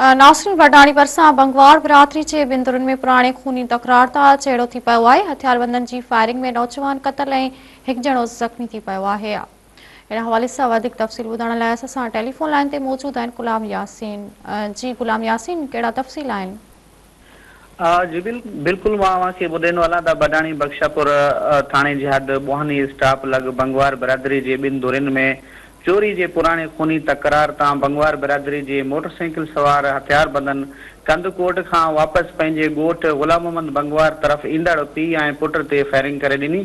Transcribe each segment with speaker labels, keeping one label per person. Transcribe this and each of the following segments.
Speaker 1: ناصرين بڊاڻي ڀرسان بنگوار برادري جي ٻن ڌرين ۾ پراڻي خوني تڪرار تان جهيڙو ٿي پيو آهي، هٿياربندن جي فائرنگ ۾ نوجوان قتل ۽ هڪ ڄڻو زخمي ٿي پيو آهي. ان حوالي سان وڌيڪ تفصيل ٻڌائڻ لاء اسان سان ٽيليفون لائين تي موجود آهن غلام ياسين. جي غلام ياسين ڪهڙا تفصيل آهن؟
Speaker 2: جي بلڪل مان اوهان کي ٻڌائيندو هلان ته بڊاڻي بخشاپور ٿاڻي جي حد ٻوهاني اسٽاپ لڳ بنگوار برادري جي ٻن ڌرين ۾ چوري جي پراڻي خوني تڪرار تان بنگوار برادري جي موٽر سائيڪل سوار هٿياربندن ڪنڌڪوٽ کان واپس پنهنجي ڳوٺ غلام محمد بنگوار طرف ايندڙ پيء ۽ پٽ تي فائرنگ ڪري ڏني.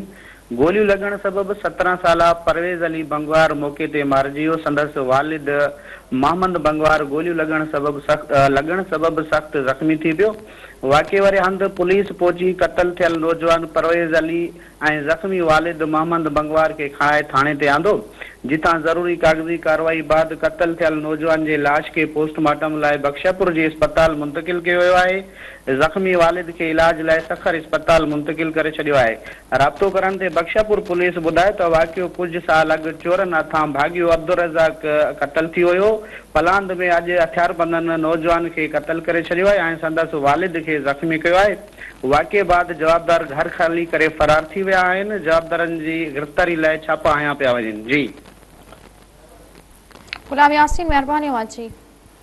Speaker 2: گوليون لڳڻ سبب 17 سالا پرويز علي بنگوار موقعي تي مارجي ويو، سندس والد محمد بنگوار گوليون لڳڻ سبب لڳڻ سبب سخت زخمي ٿي پيو. واقعي واري هنڌ پوليس پهچي قتل ٿيل نوجوان پرويز علي ۽ زخمي والد محمد بنگوار کي کڻائي ٿاڻي تي آندو، جتان ضروري ڪاغذي ڪارروائي بعد قتل ٿيل نوجوان جي لاش کي پوسٽ مارٽم لاء بخشاپور جي اسپتال منتقل ڪيو ويو آهي، زخمي والد کي علاج لاء سکر اسپتال منتقل ڪري ڇڏيو آهي. رابطو ڪرڻ تي بخشاپور پوليس ٻڌايو ته واقعو ڪجهه سال اڳ چورن هٿان ڀاڳيو عبدالرزاق قتل ٿي ويو، پلاند ۾ اڄ هٿياربندن نوجوان کي قتل ڪري ڇڏيو آهي ۽ سندس والد کي زخمي ڪيو آهي. واقعي بعد جوابدار گهر خالي ڪري فرار ٿي ويا آهن، جوابدارن جي گرفتاري لاء ڇاپا هنيا پيا وڃن. جي.
Speaker 1: غلام ياسين مهرباني اوهان جي.